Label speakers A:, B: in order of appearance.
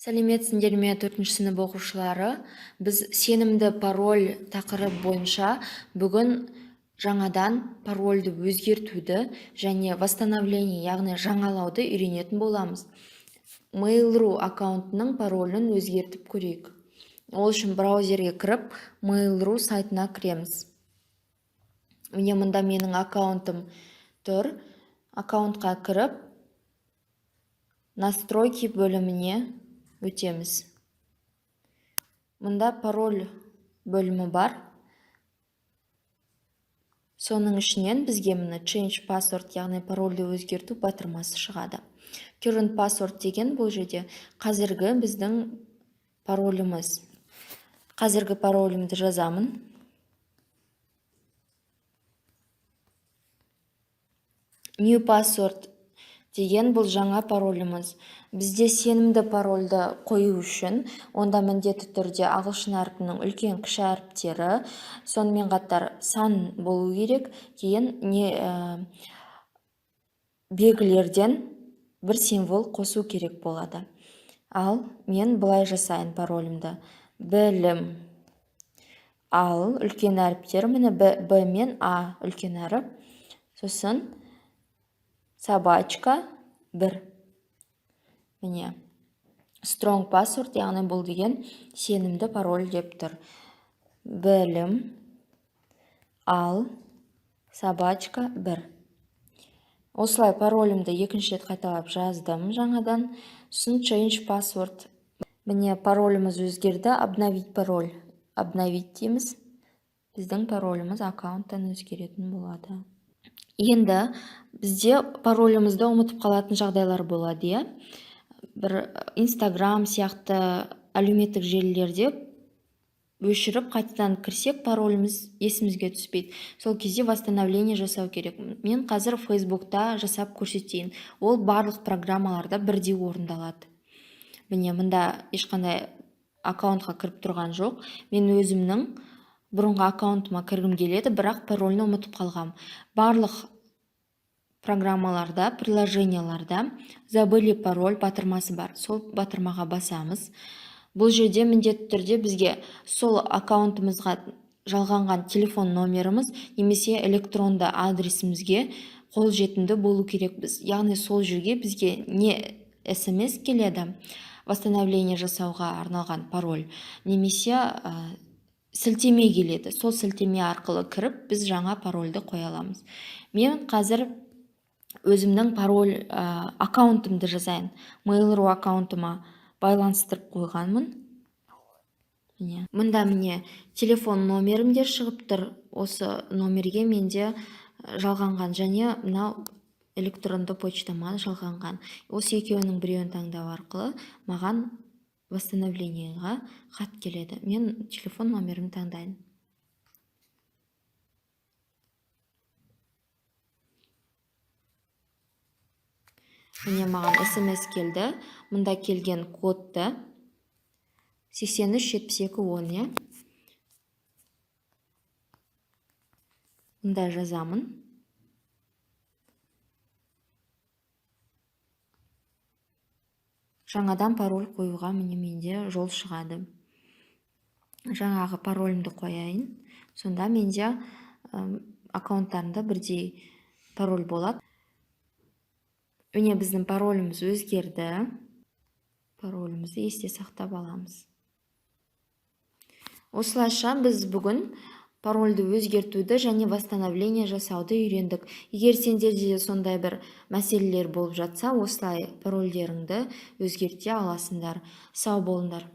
A: Сәлеметсіңдер ме, төртінші сынып оқушылары! Біз сенімді пароль тақырып бойынша бүгін жаңадан парольді өзгертуді және восстановление, яғни жаңалауды үйренетін боламыз. Mail.ru аккаунтының паролін өзгертіп көрейік. Ол үшін браузерге кіріп, Mail.ru сайтына кіреміз. Міне, мында менің аккаунтым тұр. Аккаунтқа кіріп, настройки бөліміне өтеміз. Мұнда пароль бөлімі бар. Соның ішінен бізге, міне, change password, яғни парольді өзгерту батырмасы шығады. Current password деген бұл жерде қазіргі біздің пароліміз. Қазіргі паролімді жазамын. New password деген бұл жаңа пароліміз. Бізде сенімді парольді қою үшін онда міндетті түрде ағылшын әрпінің үлкен, кіші әріптері, сонымен қатар сан болу керек, кейін не белгілерден бір символ қосу керек болады. Ал мен былай жасайын паролімді: білім ал, үлкен әріптер, міне, б, б мен а үлкен әріп, сосын собачка, 1. Міне, strong password, яғни бұл деген сенімді пароль деп тұр. Білім ал, собачка, 1. Осылай паролімді екінші рет қайталап жаздым жаңадан. Сосын change password. Міне, пароліміз өзгерді. Обновить пароль, обновить дейміз. Біздің пароліміз аккаунттан өзгеретін болады. Енді бізде паролімізді ұмытып қалатын жағдайлар болады, иә. Бір Инстаграм сияқты әлеуметтік желілерде өшіріп, қайтадан кірсек, пароліміз есімізге түспейді. Сол кезде восстановление жасау керек. Мен қазір Фейсбукта жасап көрсетейін. Ол барлық программаларда бірдей орындалады. Міне, мында ешқандай аккаунтқа кіріп тұрған жоқ. Мен өзімнің бұрынғы аккаунтыма кіргім келеді, бірақ паролін ұмытып қалғам. Барлық программаларда, приложенияларда забыли пароль батырмасы бар. Сол батырмаға басамыз. Бұл жерде міндетті түрде бізге сол аккаунтымызға жалғанған телефон номеріміз немесе электронды адресімізге қолжетімді болу керекпіз. Яғни сол жерге бізге не СМС келеді, восстановление жасауға арналған пароль, немесе сілтеме келеді. Сол сілтеме арқылы кіріп, біз жаңа парольді қоя аламыз. Мен қазір өзімнің пароль аккаунтымды жазайын. Mail.ru аккаунтыма байланыстырып қойғанмын. Міне, мында, міне, телефон номерім де шығып тұр. Осы номерге менде жалғанған және мынау электронды почтама жалғанған. Осы екеуінің біреуін таңдау арқылы маған восстановлениеға хат келеді. Мен телефон номерімді таңдаймын. Міне, маған СМС келді. Мұнда келген кодты 83 72 10, иә, мұнда жазамын. Жаңадан пароль қоюға, міне, менде жол шығады. Жаңағы паролімді қояйын. Сонда менде аккаунттарымда бірдей пароль болады. Міне, біздің пароліміз өзгерді. Паролімізді есте сақтап аламыз. Осылайша біз бүгін парольді өзгертуді және восстановление жасауды үйрендік. Егер сендерде де сондай бір мәселелер болып жатса, осылай парольдеріңді өзгерте аласыңдар. Сау болыңдар!